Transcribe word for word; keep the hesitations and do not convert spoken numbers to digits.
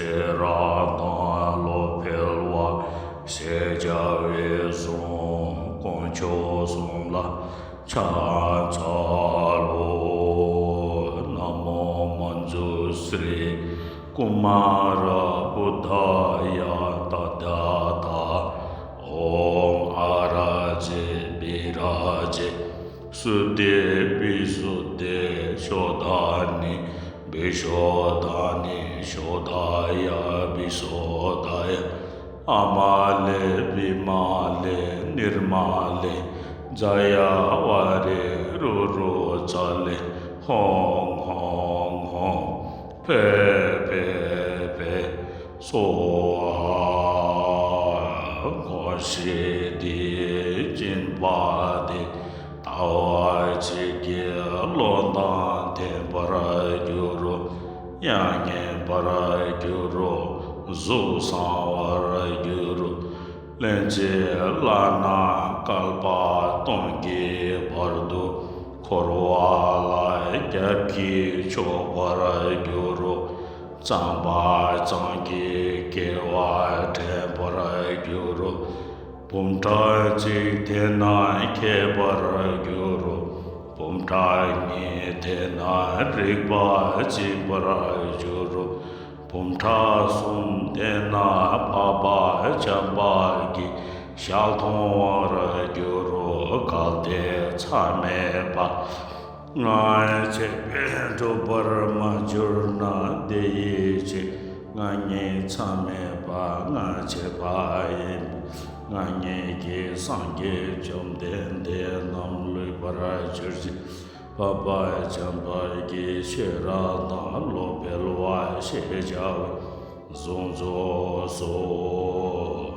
ཤེས་རབ་དང་བློ་འཕེལ་བ་ཞེས་བྱ་བའི་གཟུངས་དཀོན་མཆོག་གསུམ་ལ་ཕྱག་འཚལ་ལོ། ན་མོ་མཉྫུ་ཤྲཱི་ཀུ་མཱ་ར་བུདྡྷཱ་ཡ། ཏདྱ་ཐཱ། ཨོཾ་ཨ་ར་ཙི་བི་ར་ཙི་སུ་ཏི་བི་སུ་ཏི་ཤོ་དྷ་ནི་བི་ཤོ་དྷ་ནི་ཤོ་དྷ་ཡ་བི་སོ་དྷ་ཡ། ཨ་མ་ལེ་བི་མ་ལེ་ནིར་མ་ལེ་ཛ་ཡ་ཝ་རེ་རུ་རུ་ཙ་ལེ་ཧོང་ཧོང་ཧོང་ཕེ་ཕེ་ཕེ་སྭཱ་ཧཱ། གང་ཞིག་དེ་སྦྱིན་པ་དེ་ལྟ་བ་གཅིག་གིས་བློ་དང་ལྡན་པར་འགྱུར་རོ། དབྱིངས་མཉེས་པར་འགྱུར་རོ། གཟུགས་བཟང་བར་འགྱུར་རོ། ལན་ཅིག་བླ་ན་བསྐལ་པ་སྟོང་གི་བར་དུ་འཁོར་བ་ལ་རྒྱབ་ཀྱིས་ཕྱོགས་པར་འགྱུར་རོ། གཙང་པ་གཙང་གི་སྐྱེ་བ་དྲན་པར་འགྱུར་རོ། འབུམ་ཕྲག་གཅིག་དེ་ན་མཁས་པར་འགྱུར་རོ། འབུམ་ཕྲག་གཉིས་དེ་ན་རིག་པ་སྦྱིན་པར་འགྱུར་རོ། འབུམ་ཕྲག་གསུམ་དེ་ན་འཕགས་པ་བྱམས་པ་གི་ཞལ་མཐོང་བར་འགྱུར་རོ། གལ་ཏེ་མཚམས་མེད་པ་ང་བཅས་པས་འགྲུབ་པར་མ་གྱུར་ན། དེ་ཡི་ཕྱིར་ང་ཉིད་མཚམས་མེད་པ་ང་བཅས་པ་ཡིན། ང་ཉིད་ཀྱིས་སངས་རྒྱས་བཅོམ་ལྡན་འདས་རྣམས་བསླུས་པར་གྱུར་ཅིག། འཕགས་པ་བྱམས་པ་ཡི་ཤེས་རབ་དང་བློ་འཕེལ་བ་ཞེས་བྱ་བའི་གཟུངས་རྫོགས་སོ།